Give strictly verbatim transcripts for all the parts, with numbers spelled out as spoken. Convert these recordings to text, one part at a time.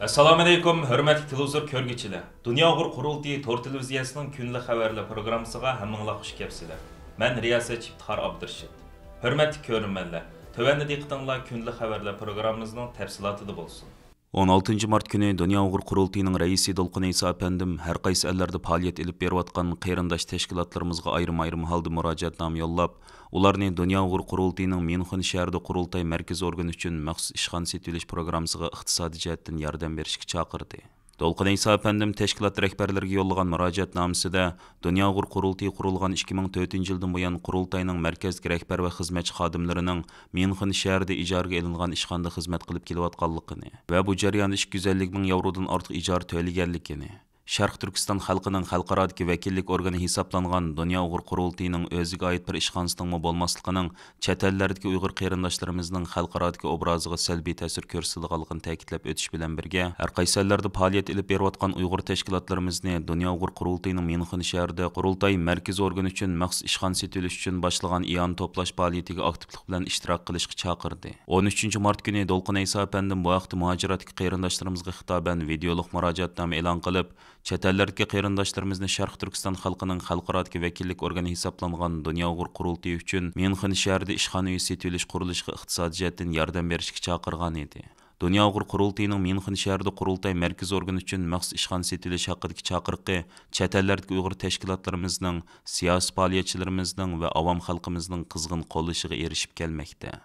ئەسسالامۇئەلەيكۇم، ھۆرمەتلىك تېلېۋىزور كۆرگۈچىلەر! دۇنيا ئۇيغۇر قۇرۇلتىيى تور تېلېۋىزىيەسىنىڭ كۈندىلىك خەۋەرلەر پروگراممىسىغا ھەممىڭلار خۇش كەپسىلەر. مەن رىياسەتچى ئىپتىخار ئابدۇرېشىت. ھۆرمەتلىك كۆرۈرمەنلەر، تۆۋەندە دىققىتىڭلار كۈندىلىك خەۋەرلەر پروگراممىمىزنىڭ تەپسىلاتىدا بولسۇن. ئون ئالتىنچى مارت كۈنى دۇنيا ئۇيغۇر قۇرۇلتىيىنىڭ رەئىسى دولقۇن ئەيسا ئەپەندىم ھەر قايسى ئەللەردە پائالىيەت ئېلىپ بېرىۋاتقان قېرىنداش تەشكىلاتلىرىمىزغا ئايرىم-ئايرىم ھالدا مۇراجىئەتنامە يوللاپ، ئۇلارنى دۇنيا ئۇيغۇر قۇرۇلتىيىنىڭ ميۇنخېن شەھىرىدە قۇرۇلتاي مەركىزىي ئورگىنى ئۈچۈن مەخسۇس ئىشخانا سېتىۋېلىش پروگراممىسىغا ئىقتىسادىي جەھەتتىن ياردەم بېرىشكە چاقىردى. دولقۇن ئەيسا ئەپەندىم تەشكىلات رەھبەرلىرىگە يوللىغان مۇراجىئەتنامىسىدا، دۇنيا ئۇيغۇر قۇرۇلتىيى قۇرۇلغان ئىككى مىڭ تۆتىنچى يىلدىن بۇيان، قۇرۇلتاينىڭ مەركەزدىكى رەھبەر ۋە خىزمەتچى خادىملىرىنىڭ ميۇنخېن شەھىرىدە ئىجارىگە ئېلىنغان ئىشخانىدا خىزمەت قىلىپ كېلىۋاتقانلىقىنى ۋە بۇ جەرياندا ئىككى يۈز ئەللىك مىڭ ياۋرودىن ئارتۇق ئىجارە تۆلىگەنلىكىنى، شەرقىي تۈركىستان خەلقىنىڭ خەلقئارادىكى ۋەكىللىك ئورگىنى ھېسابلانغان دۇنيا ئۇيغۇر قۇرۇلتىيىنىڭ ئۆزىگە ئائىت بىر ئىشخانىسىنىڭمۇ بولماسلىقىنىڭ چەت ئەللەردىكى ئۇيغۇر قېرىنداشلىرىمىزنىڭ خەلقئارادىكى ئوبرازىغا سەلبىي تەسىر كۆرسىتىدىغانلىقىنى تەكىتلەپ ئۆتۈش بىلەن بىرگە، ھەر قايسى ئەللەردە پائالىيەت ئېلىپ بېرىۋاتقان ئۇيغۇر تەشكىلاتلىرىمىزنى دۇنيا ئۇيغۇر قۇرۇلتىيىنىڭ ميۇنخېن شەھىرىدە قۇرۇلتاي مەركىزىي ئورگىنى ئۈچۈن مەخسۇس ئىشخانا سېتىۋېلىش ئۈچۈن باشلىغان ئىئانە توپلاش پائالىيىتىگە ئاكتىپلىق بىلەن ئىشتىراك قىلىشقا چاقىردى. ئون ئۈچىنچى مارت كۈنى دولقۇن ئەيسا ئەپەندىم بۇ ھەقتە مۇھاجىرەتتىكى قېرىنداشلىرىمىزغا خىتابەن ۋىدېئولۇق مۇراجىئەتنامە ئېلان قىلىپ، چەت ئەللەردىكى قېرىنداشلىرىمىزنى شەرقىي تۈركىستان خەلقىنىڭ خەلقئارادىكى ۋەكىللىك ئورگىنى ھېسابلانغان دۇنيا ئۇيغۇر قۇرۇلتىيى ئۈچۈن ميۇنخېن شەھىرىدە ئىشخانا ئۆيى سېتىۋېلىش قۇرۇلۇشىغا ئىقتىسادىي جەھەتتىن ياردەم بېرىشكە چاقىرغان ئىدى. دۇنيا ئۇيغۇر قۇرۇلتىيىنىڭ ميۇنخېن شەھىرىدە قۇرۇلتاي مەركىزىي ئورگىنى ئۈچۈن مەخسۇس ئىشخانا سېتىۋېلىش ھەققىدىكى چاقىرىقى چەت ئەللەردىكى ئۇيغۇر تەشكىلاتلىرىمىزنىڭ، سىياسىي پائالىيەتچىلىرىمىزنىڭ ۋە ئاۋام خەلقىمىزنىڭ قىزغىن قوللىشىغا ئېرىشىپ كەلمەكتە.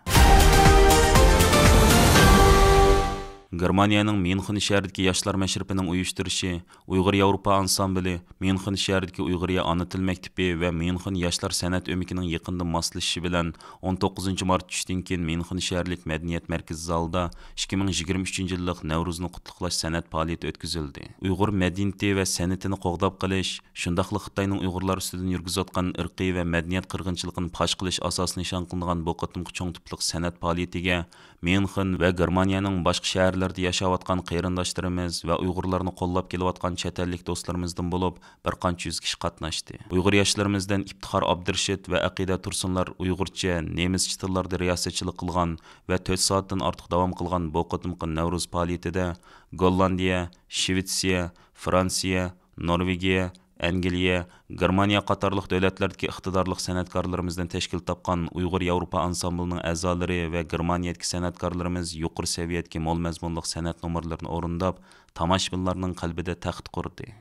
گېرمانىيەنىڭ ميۇنخېن شەھىرىدىكى ياشلار مەشرىپىنىڭ ئۇيۇشتۇرۇشى، ئۇيغۇر ياۋروپا ئانسامبىلى، ميۇنخېن شەھىرىدىكى ئۇيغۇرىيە ئانا تىل مەكتىپى ۋە ميۇنخېن ياشلار سەنئەت ئۆمىكىنىڭ يېقىندىن ماسلىشىشى بىلەن، ئون توققۇزىنچى مارت چۈشتىن كېيىن ميۇنخېن شەھەرلىك مەدەنىيەت مەركىزى زالىدا ئىككى مىڭ يىگىرمە ئۈچىنچى يىللىق نەۋرۇزنى قۇتلۇقلاش سەنئەت پائالىيىتى ئۆتكۈزۈلدى. ئۇيغۇر مەدەنىيىتى ۋە سەنئىتىنى قوغداپ قېلىش، شۇنداقلا خىتاينىڭ ئۇيغۇرلار ئۈستىدىن يۈرگۈزۈۋاتقان ئىرقىي ۋە مەدەنىيەت قىرغىنچىلىقىنى پاش قىلىش ئاساسىي نىشان قىلىنغان بۇ قېتىمقى چوڭ تىپلىق سەنئەت پائالىيىتىگە ميۇنخېن ۋە گېرمانىيەنىڭ باشقا شەھەرلىرىدە ياشاۋاتقان قېرىنداشلىرىمىز ۋە ئۇيغۇرلارنى قوللاپ كېلىۋاتقان چەت ئەللىك دوستلىرىمىزدىن بولۇپ، بىر قانچە يۈز كىشى قاتناشتى. ئۇيغۇر ياشلىرىمىزدىن ئىپتىخار ئابدۇرېشىت ۋە ئەقىدە تۇرسۇنلار ئۇيغۇرچە، نېمىسچە تىللاردا رىياسەتچىلىك قىلغان ۋە تۆت سائەتتىن ئارتۇق داۋام قىلغان بۇ قېتىمقى نەۋرۇز پائالىيىتىدە گوللاندىيە، شىۋېتسىيە، فرانسىيە، نورۋېگىيە، ئەنگلىيە، گېرمانىيە قاتارلىق دۆلەتلەردىكى ئىقتىدارلىق سەنئەتكارلىرىمىزدىن تەشكىل تاپقان ئۇيغۇر ياۋروپا ئانسامبىلىنىڭ ئەزالىرى ۋە گېرمانىيەدىكى سەنئەتكارلىرىمىز يۇقىرى سەۋىيەدىكى مول مەزمۇنلۇق سەنئەت نومۇرلىرىنى ئورۇنداپ، تاماشىبىنلارنىڭ قەلبىدە تەخت قۇردى.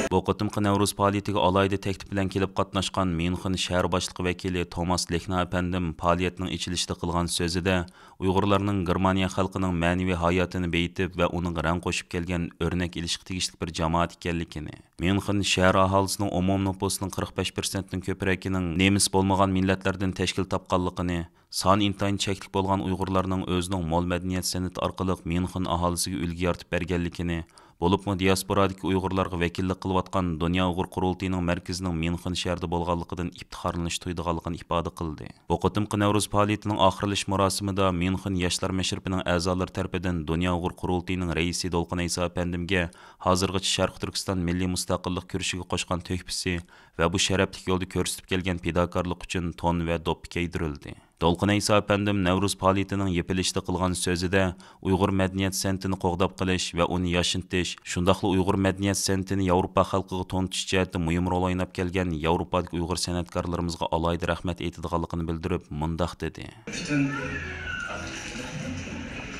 بۇ قېتىمقى نەۋرۇز پائالىيىتىگە ئالاھىدە تەكلىپ بىلەن كېلىپ قاتناشقان ميۇنخېن شەھەر باشلىقى ۋەكىلى توماس لېھنا ئەپەندىم پائالىيەتنىڭ ئېچىلىشىدا قىلغان سۆزىدە، ئۇيغۇرلارنىڭ گېرمانىيە خەلقىنىڭ مەنىۋى ھاياتىنى بېيىتىپ ۋە ئۇنىڭغا رەڭ قوشۇپ كەلگەن ئۆرنەك ئېلىشقا تېگىشلىك بىر جامائەت ئىكەنلىكىنى، ميۇنخېن شەھەر ئاھالىسىنىڭ ئومۇمىي نوپۇسىنىڭ قىرىق بەش پىرسەنتتىن كۆپرەكىنىڭ نېمىس بولمىغان مىللەتلەردىن تەشكىل تاپقانلىقىنى، سانى ئىنتايىن چەكلىك بولغان ئۇيغۇرلارنىڭ ئۆزىنىڭ مول مەدەنىيەت سەنئىتى ئارقىلىق ميۇنخېن ئاھالىسىگە ئۈلگە يارىتىپ بەرگەنلىكىنى، بولۇپمۇ دىياسپورادىكى ئۇيغۇرلارغا ۋەكىللىك قىلىۋاتقان دۇنيا ئۇيغۇر قۇرۇلتىيىنىڭ مەركىزىنىڭ ميۇنخېن شەھىرىدە بولغانلىقىدىن ئىپتىخارلىنىش تۇيىدىغانلىقىنى ئىپادە قىلدى. بۇ قېتىمقى نەۋرۇز پائالىيىتىنىڭ ئاخىرلىشىش مۇراسىمىدا ميۇنخېن ياشلار مەشرىپىنىڭ ئەزالىرى تەرىپىدىن دۇنيا ئۇيغۇر قۇرۇلتىيىنىڭ رەئىسى دولقۇن ئەيسا ئەپەندىمگە ھازىرغىچە شەرقىي تۈركىستان مىللىي مۇستەقىللىق كۈرىشىگە قوشقان تۆھپىسى ۋە بۇ شەرەپلىك يولدا كۆرسىتىپ كەلگەن پىداكارلىق ئۈچۈن تون ۋە دوپپا كىيدۈرۈلدى. دولقۇن ئەيسا ئەپەندىم نەۋرۇز پائالىيىتىنىڭ يېپىلىشىدا قىلغان سۆزىدە، ئۇيغۇر مەدەنىيەت سەنئىتىنى قوغداپ قېلىش ۋە ئۇنى ياشنىتىش، شۇنداقلا ئۇيغۇر مەدەنىيەت سەنئىتىنى ياۋروپا خەلقىگە تونۇتۇش جەھەتتە مۇھىم رول ئويناپ كەلگەن ياۋروپادىكى ئۇيغۇر سەنئەتكارلىرىمىزغا ئالاھىدە رەھمەت ئېيتىدىغانلىقىنى بىلدۈرۈپ، مۇنداق دېدى. پۈتۈن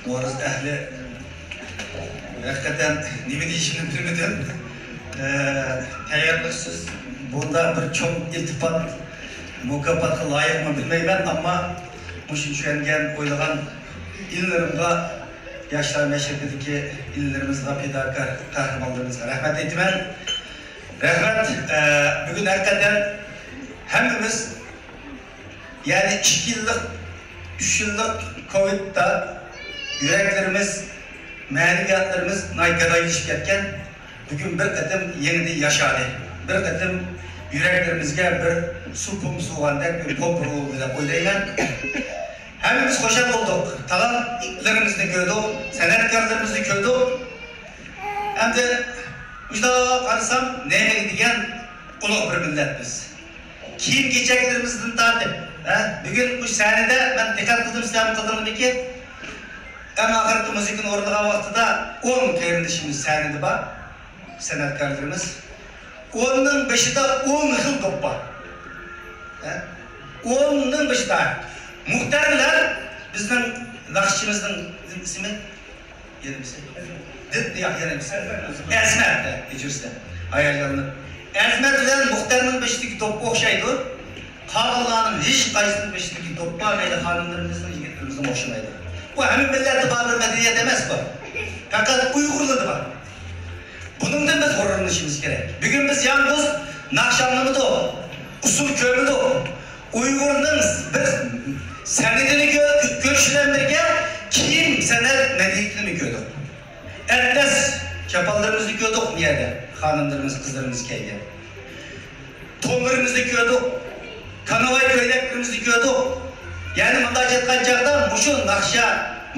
نورۇز ئەھلى ھەقىقەتەن نېمە دېيىشىمنى بىلمىدىم. ئە، تەييارلىقسىز بۇنداق بىر چوڭ ئىلتىپات، مۇكاپاتقا لايىقمۇ بىلمەيمەن، ئەمما مۇشۇ چۈشەنگەن، ئويلىغان ئىنىلىرىمغا، ياشلار مەشرىپىدىكى ئىنىلىرىمىزغا، پىداكار قەھرىمانلىرىمىزغا رەھمەت ئېيتىمەن. رەھمەت. ئە، بۈگۈن ھەقىقەتەن ھەممىمىز يەنى ئىككى يىللىق، ئۈچ يىللىق كوۋىدتا يۈرەكلىرىمىز، مەنىۋىياتلىرىمىز ناھايىتى گادايلىشىپ كەتكەن. بۈگۈن بىر قېتىم يېڭىدىن ياشادى. بىر قېتىم يۈرەكلىرىمىزگە بىر سۇ پومپىسى بولغاندەك بىر پومپا بولدى دەپ ئويلايمەن. ھەممىمىز خۇشال بولدۇق. تالانتلىرىمىزنى كۆردۇق، سەنئەتكارلىرىمىزنى كۆردۇق. ئەمدى مۇشۇنداق قارىسام، نېمە دېگەن ئۇلۇغ بىر مىللەت بىز. كىيىم-كېچەكلىرىمىزدىن تارتىپ، ھە، بۈگۈن بۇ سەھنىدە مەن دىققەت قىلدىم، سىلەرمۇ قىلدىڭلارمىكىن؟ ئەڭ ئاخىرقى مۇزىكىنى ئورۇنلىغان ۋاقتىدا ئون قېرىندىشىمىز سەھنىدە بار، سەنئەتكارلىرىمىز. ئوننىڭ بېشىدا ئون خىل دوپپا. ھە؟ ئوننىڭ بېشىدا. مۇختەر بىلەن بىزنىڭ ناخشىچىمىزنىڭ ئىسمى يەنە بىرسى. دىت-، ياق، يەنە بىرسى. ئەزمەت، ھە، كەچۈرسىلەر. ھاياجانلىنىپ. ئەزمەت بىلەن مۇختەرنىڭ بېشىدىكى دوپپا ئوخشايدۇ. قالغانلارنىڭ ھېچقايسىنىڭ بېشىدىكى دوپپا مەيلى خانىملىرىمىزنىڭ، يىگىتلىرىمىزنىڭ ئوخشىمايدۇ. بۇ ھەممە مىللەتتە بار بىر مەدەنىيەت ئەمەس بۇ. پەقەت ئۇيغۇرلاردا بار. بۇنىڭدىن بىز غۇرۇرلىنىشىمىز كېرەك. بۈگۈن بىز يالغۇز ناخشا ئاڭلىمىدۇق، ئۇسسۇل كۆرمىدۇق. ئۇيغۇرنىڭ بىر سەنئىتىنى كۆ-، كۆرۈش بىلەن بىرگە كىيىم سەنئەت مەدەنىيىتىنىمۇ كۆردۇق. ئەتلەس چاپانلىرىمىزنى كۆردۇق بۇ يەردە. خانىملىرىمىز، قىزلىرىمىز كىيگەن. تونلىرىمىزنى كۆردۇق. كاناۋاي كۆينەكلىرىمىزنى كۆردۇق. يەنى مۇنداق ئېيتقان چاغدا مۇشۇ ناخشا،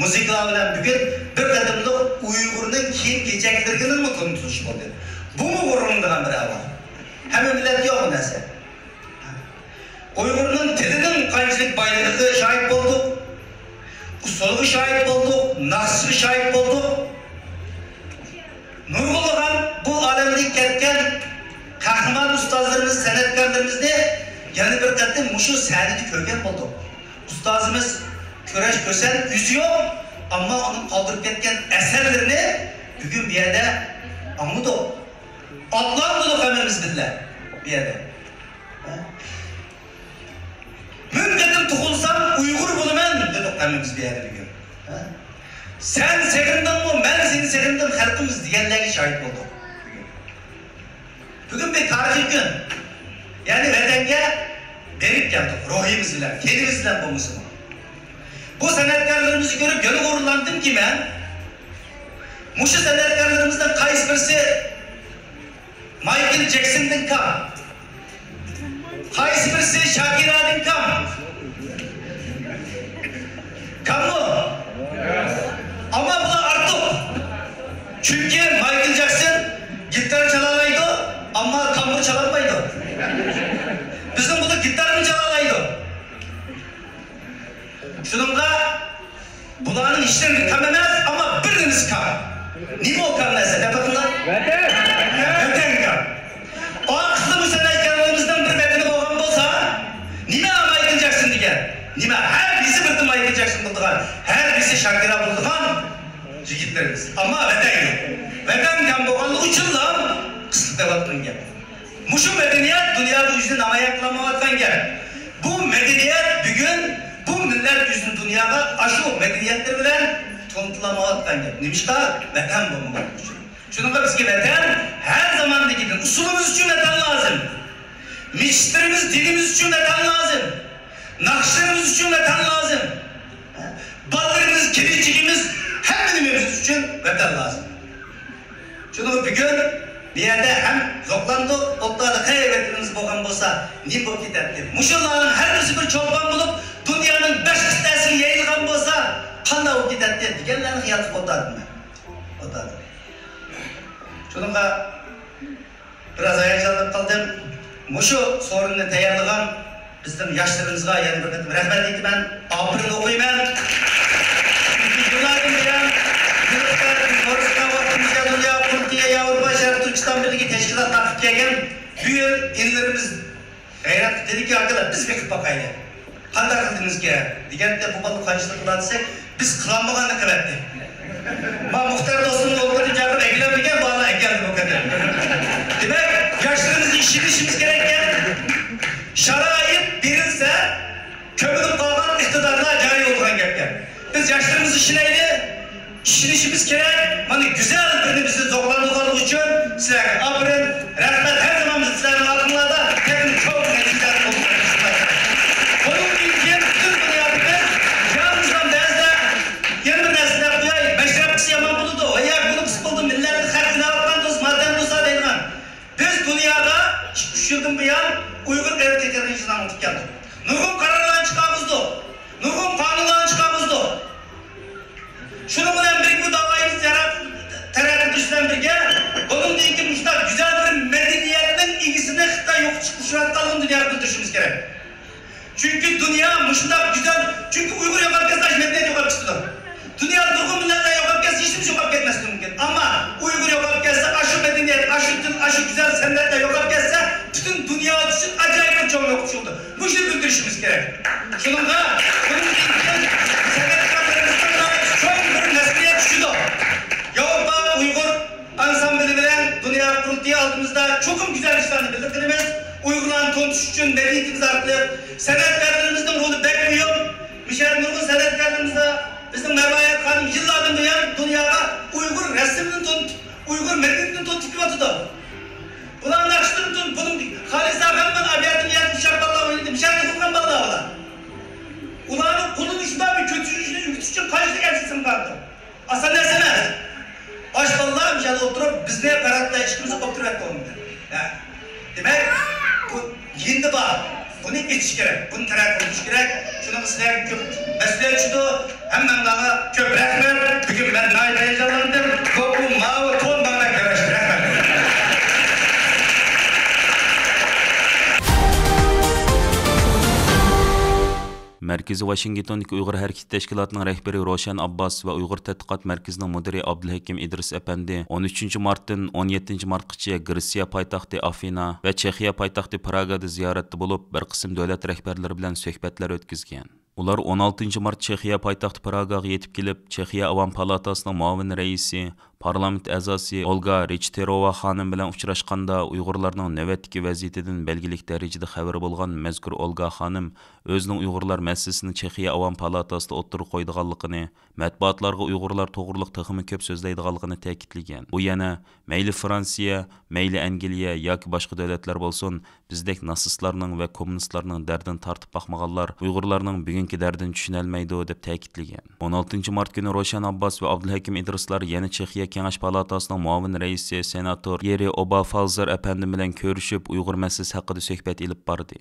مۇزىكىلار بىلەن بۈگۈن بىر قېتىملىق ئۇيغۇرنىڭ كىيىم-كېچەكلىرىنىڭمۇ تونۇتۇلۇشى بولدى. بۇمۇ غۇرۇرلىنىدىغان بىر ئەھۋال. ھەممە مىللەتتە يوق بۇ نەرسە. ئۇيغۇرنىڭ تىلىنىڭ قانچىلىك بايلىقىغا شاھىت بولدۇق، ئۇسسۇلىغا شاھىت بولدۇق، ناخشىسىغا شاھىت بولدۇق. نۇرغۇنلىغان بۇ ئالەمدىن كەتكەن قەھرىمان ئۇستازلىرىمىز، سەنئەتكارلىرىمىزنى يەنە بىر قېتىم مۇشۇ سەھنىدە كۆرگەن بولدۇق. ئۇستازىمىز كۈرەش كۆسەن ئۆزى يوق، ئەمما ئۇنىڭ قالدۇرۇپ كەتكەن ئەسەرلىرىنى بۈگۈن بۇ يەردە ئاڭلىدۇق. ئاتلاندۇق ھەممىمىز بىللە بۇ يەردە. ھە؟ مىڭ قېتىم تۇغۇلسام ئۇيغۇر بولىمەن دېدۇق ھەممىمىز بۇ يەردە بۈگۈن. ھە؟ سەن سېغىندىڭمۇ، مەن سېنى سېغىندىم خەلقىمىز دېگەنلەرگە شاھىت بولدۇق بۈگۈن. بۈگۈن بىر تارىخىي كۈن. يەنى ۋەتەنگە بېرىپ كەلدۇق، روھىمىز بىلەن، تېنىمىز بىلەن بولمىسىمۇ. بۇ سەنئەتكارلىرىمىزنى كۆرۈپ يەنە غۇرۇرلاندىمكى مەن. مۇشۇ سەنئەتكارلىرىمىزنىڭ قايسى بىرسى مايكل جەكسوندىن كام؟ قايسى بىرسى شاكىرادىن كام؟ كاممۇ؟ ئەمما بۇلار ئارتۇق. چۈنكى مايكل جەكسون گىتار چالالايدۇ، ئەمما تامبۇر چالالمايدۇ. بىزنىڭ بۇلار گىتارمۇ چالالايدۇ. شۇنىڭغا بۇلارنىڭ ھېچنېمىسى كام ئەمەس، ئەمما بىر نېمىسى كام. نېمە ئۇ كام نەرسە دەپ بېقىڭلار. ۋەتەن! ۋەتەن كام. ئارقىسىدا بۇ سەنئەتكارلىرىمىزنىڭ بىر ۋەتىنى بولغان بولسا، نېمە مايكل جەكسون دېگەن؟ نېمە ھەر بىرسى بىردىن مايكل جەكسون بولىدىغان، ھەر بىرسى شاكىرا بولىدىغان يىگىتلىرىمىز. ئەمما ۋەتەن يوق. ۋەتەن كام بولغانلىقى ئۈچۈنلا قىسىپ قېلىۋاتقان گەپ. مۇشۇ مەدەنىيەت دۇنياغا ئۆزىنى نامايان قىلالمايۋاتقان گەپ. بۇ مەدەنىيەت بۈگۈن بۇ مىللەت ئۆزىنى دۇنياغا ئاشۇ مەدەنىيەتلىرى بىلەن تونۇتالمايۋاتقان گەپ. نېمىشقا؟ ۋەتەن بولمىغانلىقى ئۈچۈن. شۇنىڭغا بىزگە ۋەتەن ھەر زاماندىكىدىن ئۇسسۇلىمىز ئۈچۈن ۋەتەن لازىم. مەسچىتلىرىمىز، دىنىمىز ئۈچۈن ۋەتەن لازىم. ناخشىلىرىمىز ئۈچۈن ۋەتەن لازىم. بالىلىرىمىز، كېلىچىكىمىز، ھەممە نېمىمىز ئۈچۈن ۋەتەن لازىم. شۇنىڭ بۈگۈن بۇ يەردە ھەم زوقلاندۇق، ئوتلادا قەيەر ۋەتىنىمىز بولغان بولسا نېمە بولۇپ كېتەتتى؟ مۇشۇلارنىڭ ھەر بىرسى بىر چولپان بولۇپ، دۇنيانىڭ بەش قىتئەسىگە يېيىلغان بولسا قانداق بولۇپ كېتەتتى دېگەنلەرنى خىيال قىلىپ ئولتۇردۇم مەن. ئولتۇردۇم. شۇنىڭغا بىراز ھاياجانلىنىپ قالدىم. مۇشۇ سورۇننى تەييارلىغان بىزنىڭ ياشلىرىمىزغا يەنە بىر قېتىم رەھمەت ئېيتىمەن، ئاپىرىن ئوقۇيمەن. چۈنكى يىللاردىن بۇيان، يىللىق بەرگىن كورسكا ۋاقتىمىزدا دۇنيا قۇرۇلتىيى، ياۋروپا شەرقىي تۈركىستان بىرلىكى تەشكىلات تارقىتىپ كەلگەن بۇ يىل ئىنىلىرىمىز غەيرەت قىلدىكى، ئاكىلار، بىز بېقىپ باقايلى. قانداق قىلدىڭىزكى؟ دېگەندە، بۇ بالا قانچىلىك قىلار دېسەك، بىز قىلالمىغاننى قىلاتتى. ما مۇختەر دوستۇمنى ئولتۇردۇم، چاقىرىپ ئەكېلەلمىگەن، بالىلار ئەكەلدى بۇ قېتىم. دېمەك، ياشلىرىمىزغا ئىشىنىشىمىز كېرەككەن. شارائىت بېرىلسە، كۆمۈلۈپ قالغان ئىقتىدارلار جارى بولىدىغان گەپكەن. بىز ياشلىرىمىزغا ئىشىنەيلى. ئىشىنىشىمىز كېرەك. مانا گۈزەل بىرنى بىزنى زوقلاندۇرغانلىقى ئۈچۈن سىلەرگە ئاپىرىن، رەھمەت. ھەر زامان بىز سىلەرنىڭ ئارقىڭلاردا تېخىمۇ چوڭ نەتىجىلەرنى قولغا كەلتۈرۈشىمىز لازىم. بۇنىڭدىن كېيىن پۈتۈن دۇنيادا بىز يالغۇزدىن بەزىلەر يەنە بىر نەرسە دەپ قوياي، مەشرەپ قىلسا يامان بولىدۇ، ۋە يا بۇنى قىلسا بولىدۇ، مىللەتنى خەق قىيناۋاتقان دوست، ماتەم دوست دەيدىغان. بىز دۇنياغا ئىككى، ئۈچ يىلدىن بۇيان ئۇيغۇر ئىرقىي قىرغىنچىلىقىنى ئوتتۇرىغا كەلتۈردۇق. نۇرغۇن قارارلارنى چىقارغۇزدۇق. نۇرغۇن قانۇنلارنى چىقارغۇزدۇق. شۇنىڭ بىلەن بىرگە بۇ داۋايىمىز تەرەققىي قىلىش بىلەن بىرگە، بۇنىڭدىن كېيىن مۇشۇنداق گۈزەل بىر مەدەنىيەتنىڭ ئىگىسىنى خىتاي يوقىتىشقا كۈچىۋاتقانلىقىنى دۇنياغا بىلدۈرۈشىمىز كېرەك. چۈنكى دۇنيا مۇشۇنداق گۈزەل، چۈنكى ئۇيغۇر يوقاپ كەتسە، ئاشۇ مەدەنىيەت يوقاپ كېتىدۇ. دۇنيادا نۇرغۇن مىللەتلەر يوقاپ كەتسە، ھېچنېمە يوقاپ كەتمەسلىكى مۇمكىن. ئەمما ئۇيغۇر يوقاپ كەتسە، ئاشۇ مەدەنىيەت، ئاشۇ تىل، ئاشۇ گۈزەل سەنئەتلەر يوقاپ كەتسە، پۈتۈن دۇنيا ئۈچۈن ئاجايىپ بىر چوڭ يوقىتىش بولىدۇ. مۇشۇنى بىلدۈرۈشىمىز كېرەك. شۇنىڭغا، بۇنىڭدىن كېيىن سەنئەتكارلىرىمىزغا ناھايىتى چوڭ بىر مەسئۇلىيەت چۈشىدۇ. ياۋروپا ئۇيغۇر ئانسامبىلى بىلەن دۇنيا قۇرۇلتىيى ئالدىمىزدا چوقۇم گۈزەل ئىشلارنى بىللە قىلىمىز. ئۇيغۇرلارنى تونۇتۇش ئۈچۈن مەدەنىيىتىمىز ئارقىلىق سەنئەتكارلىرىمىزنىڭ رولى بەك مۇھىم. مۇشۇ يەردە نۇرغۇن سەنئەتكارلىرىمىز بار. بىزنىڭ مەرۋايەت خانىم يىللاردىن بۇيان دۇنياغا ئۇيغۇر رەسىمىنى تونۇتۇپ، ئۇيغۇر مەدەنىيىتىنى تونۇتۇپ كېلىۋاتىدۇ. بۇلار ناخشىلىرىنى تونۇپ، بۇنىڭ خالىسا خانىم مانا ئابىيەتنىڭ يەردە ئۇششاق بالىلار ئوينىدى، مۇشۇ يەردە تۇغۇلغان بالىلار بۇلار. ئۇلارنىڭ قولىنى شۇنداق بىر كۆتۈرۈشنى ئۆگىتىش ئۈچۈن قانچىلىك ئەركىسىم بارتۇ. ئاسان نەرسە ئەمەس. ئاش بالىلار مۇشۇ يەردە ئولتۇرۇپ، بىزنى پەرھات بىلەن ئىككىمىزنى ئولتۇرۇۋەتتى ئورنىدا. ھە. دېمەك، بۇ يېڭى بار. بۇنى ئېچىش كېرەك. بۇنى تەرەققىي قىلدۇرۇش كېرەك. شۇنىڭغا سىلەرگە كۆپ مەسئۇلىيەت چۈشىدۇ. ھەممەڭلارغا كۆپ رەھمەت. بۈگۈن مەن ناھايىتى ھاياجانلاندىم. بۇ، بۇ ماۋۇ تون بار، مەن كۆرۈشتۈم. رەھمەت. مەركىزى ۋاشىنگتوندىكى ئۇيغۇر ھەرىكىتى تەشكىلاتىنىڭ رەھبىرى روشەن ئابباس ۋە ئۇيغۇر تەتقىقات مەركىزىنىڭ مۇدىرى ئابدۇلھەكىم ئىدرىس ئەپەندى ئون ئۈچىنچى مارتتىن ئون يەتتىنچى مارتقىچە گرېتسىيە پايتەختى ئافىنا ۋە چېخىيە پايتەختى پراگادا زىيارەتتە بولۇپ، بىر قىسىم دۆلەت رەھبەرلىرى بىلەن سۆھبەتلەر ئۆتكۈزگەن. ئۇلار ئون ئالتىنچى مارت چېخىيە پايتەختى پراگاغا يېتىپ كېلىپ، چېخىيە ئاۋام پالاتاسىنىڭ مۇئاۋىن رەئىسى، پارلامېنت ئەزاسى ئولگا رېچتېروۋا خانىم بىلەن ئۇچراشقاندا، ئۇيغۇرلارنىڭ نۆۋەتتىكى ۋەزىيىتىدىن بەلگىلىك دەرىجىدە خەۋىرى بولغان مەزكۇر ئولگا خانىم ئۆزىنىڭ ئۇيغۇرلار مەسىلىسىنى چېخىيە ئاۋام پالاتاسىدا ئوتتۇرىغا قويىدىغانلىقىنى، مەتبۇئاتلارغا ئۇيغۇرلار توغرۇلۇق تېخىمۇ كۆپ سۆزلەيدىغانلىقىنى تەكىتلىگەن. بۇ يەنە مەيلى فرانسىيە، مەيلى ئەنگلىيە ياكى باشقا دۆلەتلەر بولسۇن، بىزدەك ناتسىستلارنىڭ ۋە كوممۇنىستلارنىڭ دەردىنى تارتىپ باقمىغانلار ئۇيغۇرلارنىڭ بۈگۈنكى دەردىنى چۈشىنەلمەيدۇ، دەپ تەكىتلىگەن. ئون ئالتىنچى مارت كۈنى روشەن ئابباس ۋە ئابدۇلھەكىم ئىدرىسلار يەنە چېخىيە كېڭەش پالاتاسىنىڭ مۇئاۋىن رەئىسى، سېناتور يېرى ئوبافالزېر ئەپەندىم بىلەن كۆرۈشۈپ، ئۇيغۇر مەسىلىسى ھەققىدە سۆھبەت ئېلىپ باردى.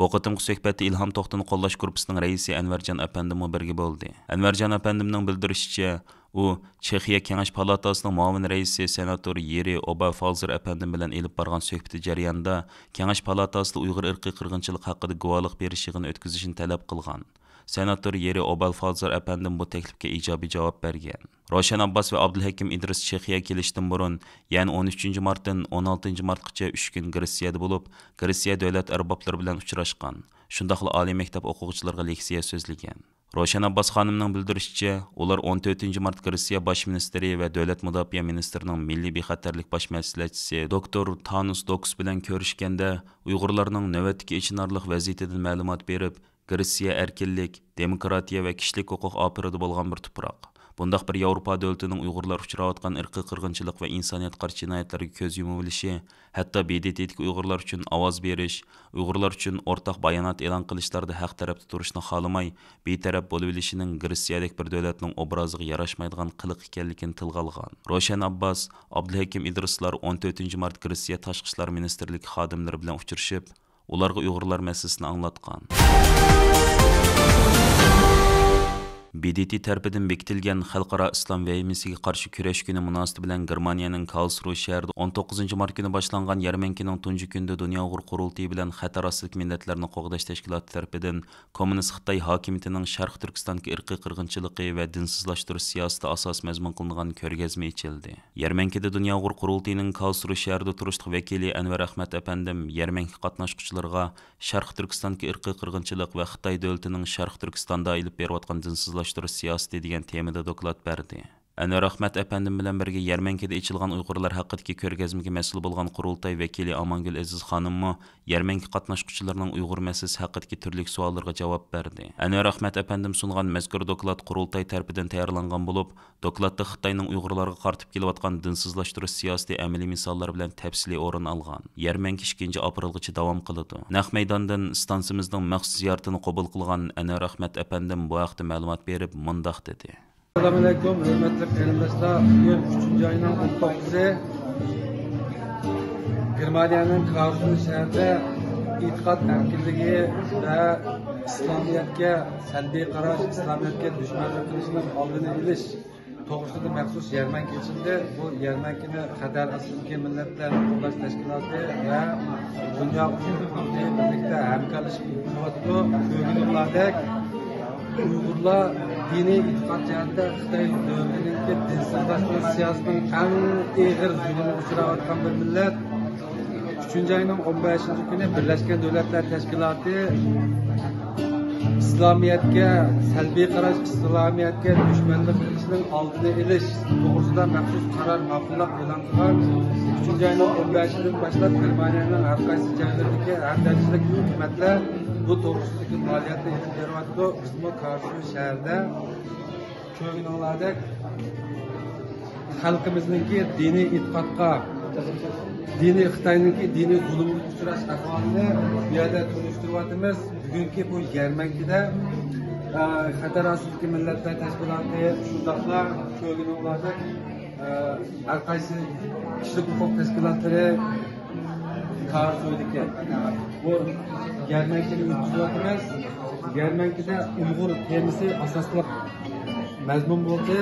بۇ قېتىمقى سۆھبەتتە ئىلھام توختىنى قوللاش گۇرۇپپىسىنىڭ رەئىسى ئەنۋەرجان ئەپەندىممۇ بىرگە بولدى. ئەنۋەرجان ئەپەندىمنىڭ بىلدۈرۈشىچە، ئۇ چېخىيە كېڭەش پالاتاسىنىڭ مۇئاۋىن رەئىسى سېناتور يېرى ئوبافالزېر ئەپەندىم بىلەن ئېلىپ بارغان سۆھبىتى جەريانىدا كېڭەش پالاتاسىدا ئۇيغۇر ئىرقىي قىرغىنچىلىقى ھەققىدە گۇۋاھلىق بېرىش يىغىنى ئۆتكۈزۈشنى تەلەپ قىلغان. سېناتور يېرى ئوبافالزېر ئەپەندىم بۇ تەكلىپكە ئىجابىي جاۋاب بەرگەن. روشەن ئابباس ۋە ئابدۇلھەكىم ئىدرىس چېخىيە كېلىشتىن بۇرۇن، يەنى ئون ئۈچىنچى مارتتىن ئون ئالتىنچى مارتقىچە ئۈچ كۈن گرېتسىيەدە بولۇپ، گرېتسىيە دۆلەت ئەربابلىرى بىلەن ئۇچراشقان، شۇنداقلا ئالىي مەكتەپ ئوقۇغۇچىلىرىغا لېكسىيە سۆزلىگەن. روشەن ئابباس خانىمنىڭ بىلدۈرۈشىچە، ئۇلار ئون تۆتىنچى مارت گرېتسىيە باش مىنىستىرى ۋە دۆلەت مۇداپىئە مىنىستىرىنىڭ مىللىي بىخەتەرلىك باش مەسلىھەتچىسى دوكتور تانۇس دوكس بىلەن كۆرۈشكەندە، ئۇيغۇرلارنىڭ نۆۋەتتىكى ئېچىنارلىق ۋەزىيىتىدىن مەلۇمات بېرىپ، گرېتسىيە ئەركىنلىك، دېموكراتىيە ۋە كىشىلىك ھوقۇق ئاپىرىدە بولغان بىر تۇپراق. بۇنداق بىر ياۋروپا دۆلىتىنىڭ ئۇيغۇرلار ئۇچراۋاتقان ئىرقىي قىرغىنچىلىق ۋە ئىنسانىيەتكە قارشى جىنايەتلەرگە كۆز يۇمۇۋېلىشى، ھەتتا ب د ت دىكى ئۇيغۇرلار ئۈچۈن ئاۋاز بېرىش، ئۇيغۇرلار ئۈچۈن ئورتاق بايانات ئېلان قىلىشلاردا ھەق تەرەپتە تۇرۇشنى خالىماي، بىتەرەپ بولۇۋېلىشىنىڭ گرېتسىيەدەك بىر دۆلەتنىڭ ئوبرازىغا ياراشمايدىغان قىلىق ئىكەنلىكىنى تىلغا ئالغان. روشەن ئابباس، ئابدۇلھەكىم ئىدرىسلار ئون تۆتىنچى مارت گرېتسىيە تاشقى ئىشلار مىنىستىرلىكى خادىملىرى بىلەن ئۇچرىشىپ، ئۇلارغا ئۇيغۇرلار مەسىلىسىنى ئاڭلاتقان. ب د ت تەرىپىدىن بېكىتىلگەن خەلقئارا ئىسلام ۋەھىمىسىگە قارشى كۈرەش كۈنى مۇناسىۋىتى بىلەن گېرمانىيەنىڭ كارلسرۇه شەھىرىدە ئون توققۇزىنچى مارت كۈنى باشلانغان يەرمەنكىنىڭ تۇنجى كۈنىدە دۇنيا ئۇيغۇر قۇرۇلتىيى بىلەن خەتەر ئاستىدىكى مىللەتلەرنى قوغداش تەشكىلاتى تەرىپىدىن كوممۇنىست خىتاي ھاكىمىيىتىنىڭ شەرقىي تۈركىستاندىكى ئىرقىي قىرغىنچىلىقى ۋە دىنسىزلاشتۇرۇش سىياسىتى ئاساسىي مەزمۇن قىلىنغان كۆرگەزمە ئېچىلدى. يەرمەنكىدە دۇنيا ئۇيغۇر قۇرۇلتىيىنىڭ كارلسرۇه شەھىرىدە تۇرۇشلۇق ۋەكىلى ئەنۋەر ئەخمەت ئەپەندىم يەرمەنكە قاتناشقۇچىلىرىغا شەرقىي تۈركىستاندىكى ئىرقىي قىرغىنچىلىق ۋە خىتاي دۆلىتىنىڭ شەرقىي تۈركىستاندا ئېلىپ بېرىۋاتقان دىنسىزلاشتۇرۇش سىياسىتى دېگەن تېمىدا دوكلات بەردى. ئەنۋەر ئەخمەت ئەپەندىم بىلەن بىرگە يەرمەنكىدە ئېچىلغان ئۇيغۇرلار ھەققىدىكى كۆرگەزمىگە مەسئۇل بولغان قۇرۇلتاي ۋەكىلى ئامانگۈل ئەزىز خانىممۇ يەرمەنكە قاتناشقۇچىلىرىنىڭ ئۇيغۇر مەسىلىسى ھەققىدىكى تۈرلۈك سوئاللىرىغا جاۋاب بەردى. ئەنۋەر ئەخمەت ئەپەندىم سۇنغان مەزكۇر دوكلات قۇرۇلتاي تەرىپىدىن تەييارلانغان بولۇپ، دوكلاتتا خىتاينىڭ ئۇيغۇرلارغا قارىتىپ كېلىۋاتقان دىنسىزلاشتۇرۇش سىياسىتى ئەمەلىي مىساللار بىلەن تەپسىلىي ئورۇن ئالغان. يەرمەنكە ئىككىنچى ئاپرېلغىچە داۋام قىلىدۇ. نەق مەيداندىن ئىستانسىمىزنىڭ مەخسۇس زىيارىتىنى قوبۇل قىلغان ئەنۋەر ئەخمەت ئەپەندىم بۇ ھەقتە مەلۇمات بېرىپ مۇنداق دېدى. ئەسسالامۇ ئەلەيكۇم، ھۆرمەتلىك قېرىنداشلار. بۈگۈن ئۈچىنچى ئاينىڭ ئون توققۇزى. گېرمانىيەنىڭ كارلسرۇه شەھىرىدە ئېتىقاد ئەركىنلىكى ۋە ئىسلامىيەتكە سەلبىي قاراش، ئىسلامىيەتكە دۈشمەنلىك قىلىشنىڭ ئالدىنى ئېلىش توغرىسىدا مەخسۇس يەرمەنكە ئېچىلدى. بۇ يەرمەنكىنى خەتەر ئاستىدىكى مىللەتلەرنى قوللاش تەشكىلاتى ۋە دۇنيا ئۇيغۇر قۇرۇلتىيى بىرلىكتە ھەمكارلىشىپ ئۆتكۈزۈۋاتىدۇ. كۆرگىنىڭلاردەك، ئۇيغۇرلار دىنىي ئېتىقاد جەھەتتە خىتاي دۆلىتىنىڭكى دىنسىزلاشتۇرۇش سىياسىتىنىڭ ئەڭ ئېغىر زۇلۇمىغا ئۇچراۋاتقان بىر مىللەت. ئۈچىنچى ئاينىڭ ئون بەشىنچى كۈنى بىرلەشكەن دۆلەتلەر تەشكىلاتى ئىسلامىيەتكە سەلبىي قاراش، ئىسلامىيەتكە دۈشمەنلىك قىلىشنىڭ ئالدىنى ئېلىش توغرىسىدا مەخسۇس قارار ماقۇللاپ ئېلان قىلغان. ئۈچىنچى ئاينىڭ ئون بەشىدىن باشلاپ گېرمانىيەنىڭ ھەر قايسى جايلىرىدىكى ھەر دەرىجىلىك ھۆكۈمەتلەر بۇ توغرىسىدىكى پائالىيەتنى ئېلىپ بېرىۋاتىدۇ. بىزمۇ كارلسروي شەھىرىدە كۆرگىنىڭلاردەك، خەلقىمىزنىڭكى دىنىي ئېتىقادقا، دىنىي، خىتاينىڭكى دىنىي زۇلۇمغا ئۇچراش ئەھۋالىنى بۇ يەردە تونۇشتۇرۇۋاتىمىز. بۈگۈنكى بۇ يەرمەنكىدە، ئە، خەتەر ئاستىدىكى مىللەتلەر تەشكىلاتى، شۇنداقلا كۆرگىنىڭلاردەك، ئە، ھەر قايسى كىشىلىك ھوقۇق تەشكىلاتلىرى، كارلسرويدىكى بۇ يەرمەنكىنى ئۆتكۈزۈۋاتىمىز. يەرمەنكىدە ئۇيغۇر تېمىسى ئاساسلىق مەزمۇن بولدى.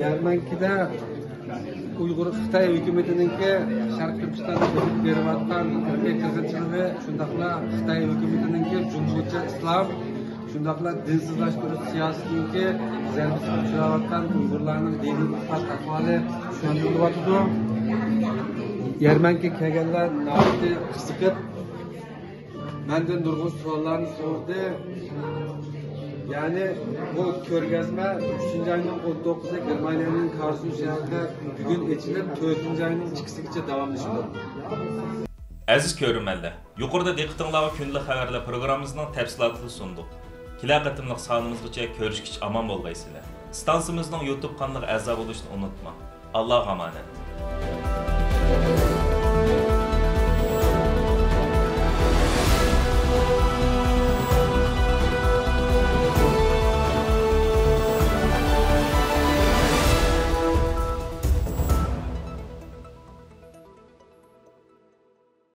يەرمەنكىدە ئۇيغۇر، خىتاي ھۆكۈمىتىنىڭكى شەرقىي تۈركىستاندا ئېلىپ بېرىۋاتقان ئىرقىي قىرغىنچىلىقى، شۇنداقلا خىتاي ھۆكۈمىتىنىڭكى جۇڭگوچە ئىسلام، شۇنداقلا دىنسىزلاشتۇرۇش سىياسىتىنىڭكى زەربىسىگە ئۇچراۋاتقان ئۇيغۇرلارنىڭ دىنىي ئېتىقاد ئەھۋالى چۈشەندۈرۈلۈۋاتىدۇ. يەرمەنكىگە كەلگەنلەر ناھايىتى قىزىقىپ، مەندىن نۇرغۇن سوئاللارنى سورىدى. يەنى بۇ كۆرگەزمە ئۈچىنچى ئاينىڭ ئون توققۇزى گېرمانىيەنىڭ كارلسروي شەھىرىدە بۈگۈن ئېچىلىپ، تۆتىنچى ئاينىڭ ئىككىسىگىچە داۋاملىشىدۇ. ئەزىز كۆرۈرمەنلەر، يۇقىرىدا دىققىتىڭلارغا كۈندىلىك خەۋەرلەر پروگراممىمىزنىڭ تەپسىلاتىنى سۇندۇق. كېلەر قېتىملىق سانىمىزغىچە كۆرۈشكىچە ئامان بولغايسىلەر. ئىستانسىمىزنىڭ يۇتۇب قانىلىغا ئەزا بولۇشنى ئۇنتۇماڭ. ئاللاغا ئامانەت.